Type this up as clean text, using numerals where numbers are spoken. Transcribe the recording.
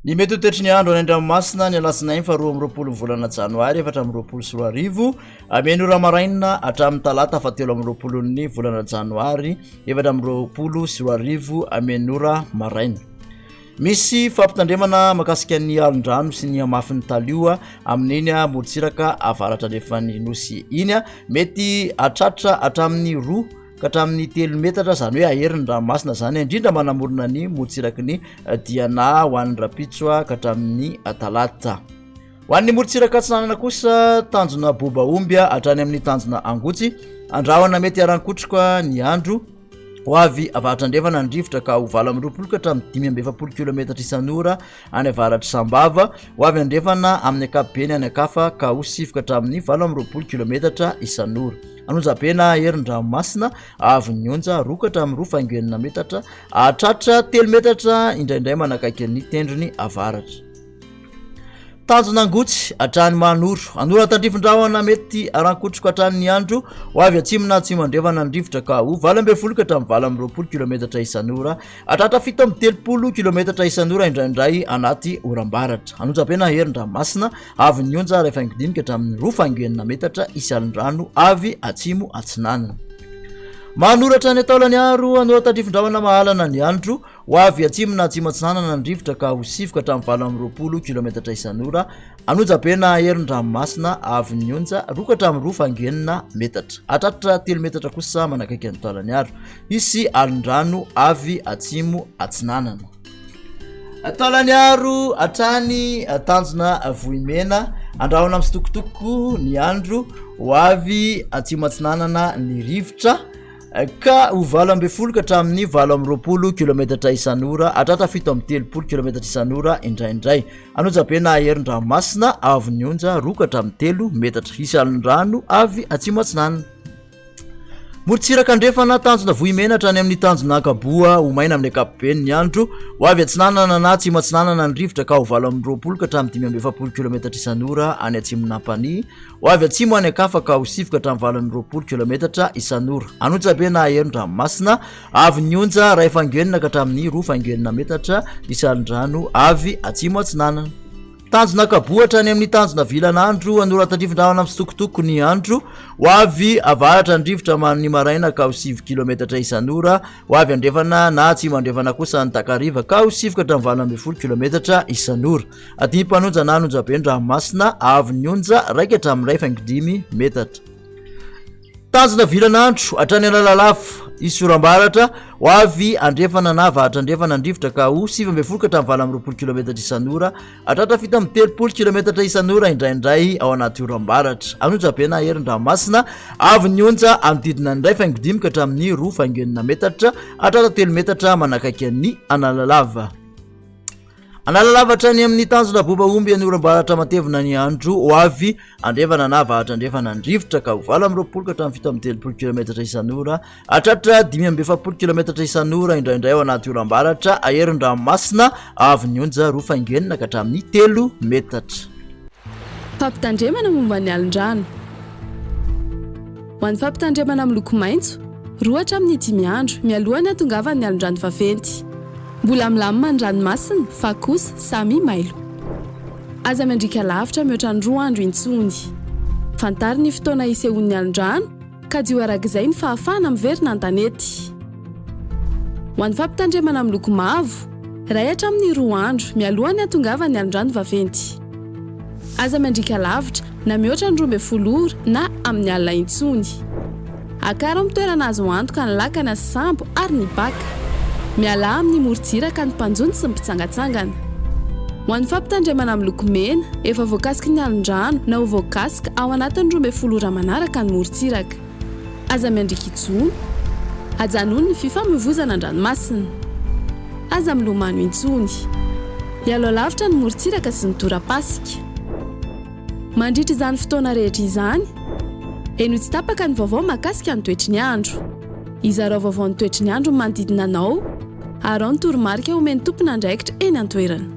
Ny mety ho toetry ny andro any an-dranomasina ny alatsinainy faha 22 ny volana janoary 2024 amin'ny ora maraina hatramin'ny talata faha 23 ny volana janoary 2024 amin'ny ora maraina. Misy fampitandremana mahakasika ny alon-drano sy ny hamafin'ny talio amin'iny morontsiraka avaratra andrefan'ny nosy iny. Mety hatratra hatramin'ny roa ka hatramin'ny telo metatra izany hoe hahery ny ranomasina izany indrindra manamorona ny morontsiraky ny Diana ho an'ny rahampitso ka hatramin'ny talata. Ho an'ny morontsiraka atsinanana kosa tanjona boba omby hatrany amin'ny tanjona angotsy andrahona mety haran-kotroka ny andro Ho avy avaratra andrefana ny rivotra ka ho 28 ka hatramin'ny 45 kilometatra isan'ora any avaratr'i Sambava. Ho avy andrefana amin'ny ankapobeny any ankafa ka ho 9 ka hatramin'ny 28 kilometatra isan'ora. An'Onjabe na Herin-dranomasina, haavon'ny onja 2 ka hatramin'ny 2 faingo enina metatra, hahatratra 3 metatra indraindray manakaiky ny tendrony avaratra. Tanjona Angotsy hatrany Mahanoro. Anora tandrifin-drahona mety harankotroka hatrany ny andro. Ho avy atsimo na atsimo andrefana ny rivotra ka ho 18 ka hatramin'ny 28 kilometatra isan'ora. Hatratra 37 kilometatra isan'ora indraindray anaty oram-baratra. Anonjabe na Herin-dranomasina, avy ny onja iray faingo dimy ka hatramin'ny roa faingo enina metatra hisy alin-drano avy atsimo atsinanana. Mahanoro hatrany Taolagnaro, Anora tandrifin-drahona mahalana ny andro. Ho avy atsimo na atsimo atsinanana ny rivotra ka ho sivy ka hatramin'ny 28 kilometatra isan'ora. An'Onjabe na Herin-dranomasina avy ny onja roa ka hatramin'ny roa faingo enina metatra. Hahatratra telo metatra kosa manakaiky an'i Taolagnaro. Hisy alin-drano avy atsimo atsinanana. Taolagnaro hatrany tanjona Vohimena. Andrahona misitokotoko ny andro. Ho avy atsimo atsinanana ny rivotra. ka ho 18 ka hatramin'ny 28 kilometatra isan'ora hatratra 37 kilometatra isan'ora indraindray. An'Onjabe na Herin-dranomasina avy ny onja roa ka hatramin'ny telo metatra. Hisy alon-drano avy atsimo atsinanana. Morontsiraka andrefana, tanjona Vohimena hatrany amin'ny tanjona Ankaboa ho maina amin'ny ankapobeny ny andro. Ho avy atsinanana na atsimo atsinanana ny rivotra ka ho 28 ka hatramin'ny 45 kilometatra isan'ora any atsimon'Ampanihy. Ho avy atsimo any an-kafa ka ho sivy ka hatramin'ny 28 kilometatra isan'ora. An'Onjabe na Heron-dranomasina, avy ny onja iray faingo enina ka hatramin'ny roa faingo enina metatra isan-drano avy atsimo atsinanana. Tanjona Ankaboa hatrany amin'ny tanjona Vilanandro, Anoratandrifindrahona misitokotoko ny andro. Ho avy avaratra ny rivotra ny maraina ka ho sivy kilometatra isan'ora. Ho avy andrefana na atsimo andrefana kosa ny takariva ka ho sivy ka hatramin'ny 18 kilometatra isan'ora. Aty Mpanonja na Anonjabe ny ranomasina, haavon'ny onja raika hatramin'ny iray faingo dimy metatra. Tanjona vilan'andro hatrany Analalava, hisy oram-baratra ho avy andrefana na avaratra andrefana ny rivotra ka ho 19 ka hatramin'ny 28 kilometatra isan'ora, hatratra 37 kilometatra isan'ora indraindray ao anaty oram-baratra. Anonjabe na Herin-dranomasina, haavon'ny onja hanodidina ny iray faingo dimy ka hatramin'ny roa faingo enina metatra, hatratra telo metatra manakaiky an'i Analalava. Analalava hatrany amin'ny tanjona boba omby any oram-baratra matevina ny andro ho avy andrefana na avaratra andrefana ny rivotra ka ho 28 ka hatramin'ny 37 kilometatra isan'ora hatratra 45 kilometatra isan'ora indraindray ao anaty oram-baratra aherin-dranomasina avy ny onja roa faingo enina ka hatramin'ny telo metatra. Fampitandremana momba ny alin-drano. Ho an'ny fampitandremana miloko maitso, roa hatramin'ny dimy andro mialohan'ny hatongavan'ny alin-drano vaventy. Mbola milamina ny ranomasina fa kosa samy mailo. Aza miandriaka lavitra mihoatra ny roa andro intsony. Fantaro ny fotoana hisehoan'ny alon-drano, kajio arak'izay ny fahafahana miverina an-tanety. Ho an'ny fampitandremana miloko mavo, iray hatramin'ny roa andro mialohan'ny hatongavan'ny alon-drano vaventy. Aza miandriaka lavitra na mihoatra ny 12 ora na amin'ny alina intsony. Akaro amin'ny toerana azo antoka ny lakana sy sambo ary ny baka. Mialà amin'ny morontsiraka ny mpanjono sy ny mpitsangantsangana. Ho an'ny fampitandremana miloko mena, efa voakasiky ny alon-drano na ho voakasika ao anatin'ny 12 ora manaraka ny morontsiraka. Aza miandriaka hijono. Ajanony ny fifamoivozana an-dranomasina. Aza milomano intsony. Ialao lavitra ny morontsiraka sy ny torapasika. Mandritra izany fotoana rehetra izany, henoy tsy tapaka ny vaovao mahakasika ny toetry ny andro. Izarao vaovao ny toetry ny andro ny manodidina anao, araho ny toromarika omen'ny tompon'andraikitra eny an-toerana.